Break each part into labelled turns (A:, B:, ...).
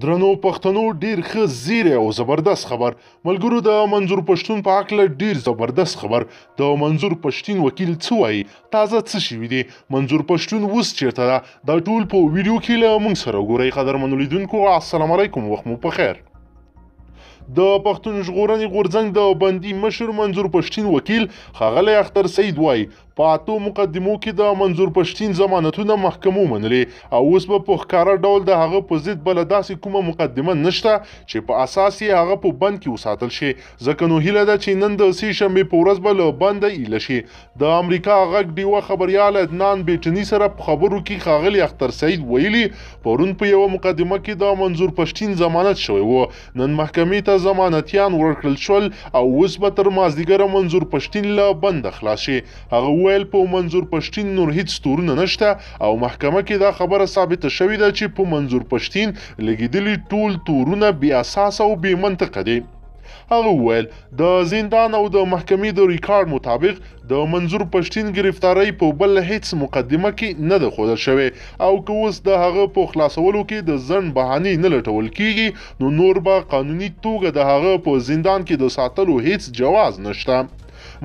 A: درنو پښتنو، ډیر ښه زیری او زبردست خبر. ملګرو، د منظور پښتون په هکله ډیر زبردست خبر. د منظور پښتین وکیل څه وایي؟ تازه څه شوي دي؟ منظور پښتون اوس چیرته ده؟ دا ټول په ویډیو کې له موږ سره وګورئ. قدرمنو لیدونکو، السلام علیکم، وخت مو په خیر. د پښتون ژغورنې غورځنګ د بندي مشر منظور پښتین وکیل ښاغلی اختر سعید وایي، په 8 مقدمو کې د منظور پښتین ضمانتونه محکمو منلې او اوس به په ښکاره ډول د هغه په ضد بله داسې کومه مقدمه نشته چې په اساس یې هغه په بند کې وساتل شي، ځکه نو هیله ده چې نن د سې شنبې په ورځ به له بنده ایله شي. د امریکا غږ ډیوه خبریال عدنان بیټني سره په خبرو کې ښاغلي اختر سعید ویلي، پرون په یوه مقدمه کې د منظور پښتین ضمانت شوی و، نن محکمې ته ضمانتیان ورکړل شول او اوس به تر مازدیګره منظور پښتین له بنده خلاص شي. هغه وویل، په منظور پښتین نور هیڅ تورونه نشته او محکمه کې دا خبره ثابته شوې ده چې په منظور پښتین لګېدلي ټول تورونه بې اساسه او بې منطقه دي. هغه وویل، د زندان او د محکمې د ریکارډ مطابق د منظور پښتین ګرفتارۍ په بل هیڅ مقدمه کې نه ده ښودل شوې او که اوس د هغه په خلاصولو کې د ځنډ بهانې نه لټول کیږي، نو نور به قانوني توګه د هغه په زندان کې د ساتلو هیڅ جواز نشته.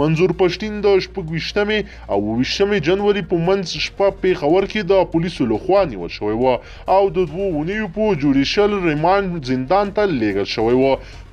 A: منظور پښتین د 26مې او 27مې جنوري په منځ شپه پېښور کې د پولیسو لخوا نیول شوی و او د 2 اونیو په جوډیشل ریمانډ زندان ته لیږل شوی و.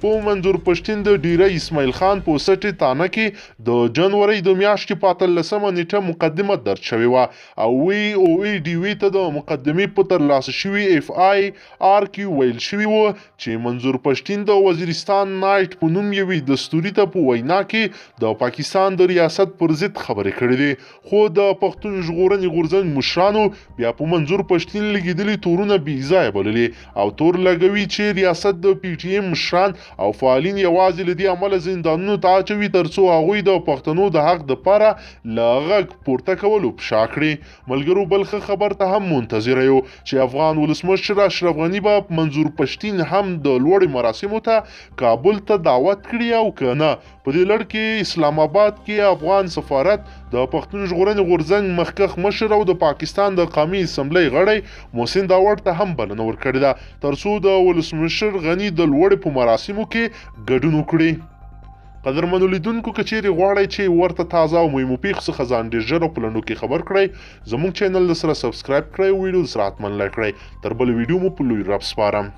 A: په منظور پښتین د ډیره اسماعیل خان په سټې تانه کې د جنوري د میاشتې په 18مه نیټه مقدمه درج شوې وه او وي او ای ډیوې ته د مقدمې په ترلاسه شوي اف آی آر کې ویل شوي و چې منظور پښتین د وزیرستان نایټ په نوم یوې دستوري ته په وینا کې د پاکستان د ریاست پر ضد خبرې کړې دي. خو د پښتون ژغورنې غورځنګ مشرانو بیا په منظور پښتین لګېدلي تورونه بې ځایه بللي او تور لګوي چې ریاست د پي ټي ایم مشران او فعالین یوازې له دې امله زندانونو ته اچوي ترڅو هغوی د پښتنو د حق دپاره له غږ پورته کولو په شا کړي. ملګرو، بل ښه خبر ته هم منتظره یو چې افغان ولسمشر اشرف غني به منظور پښتین هم د لوړې مراسمو ته کابل ته دعوت کړي او که نه. په دې لړ کې اسلام آباد کې افغان سفارت د پښتون ژغورنې غورځنګ مخکښ مشر او د پاکستان د قامي اسمبلۍ غړی محسن داوړ ته هم بلنه ورکړې ده ترڅو د ولسمشر غني د لوړې په مراسمو کې ګډون وکړي. قدرمنو لیدونکو، که چیرې غواړئ چې ورته تازه او مهمو پیښو څخه ځان ډېر ژر او په لنډو کې خبر کړئ، زموږ چینل سره subscribe کړئ او ویډیو سره حتما like کړئ. تر بلې ویډیو مو په لوی رب سپارم.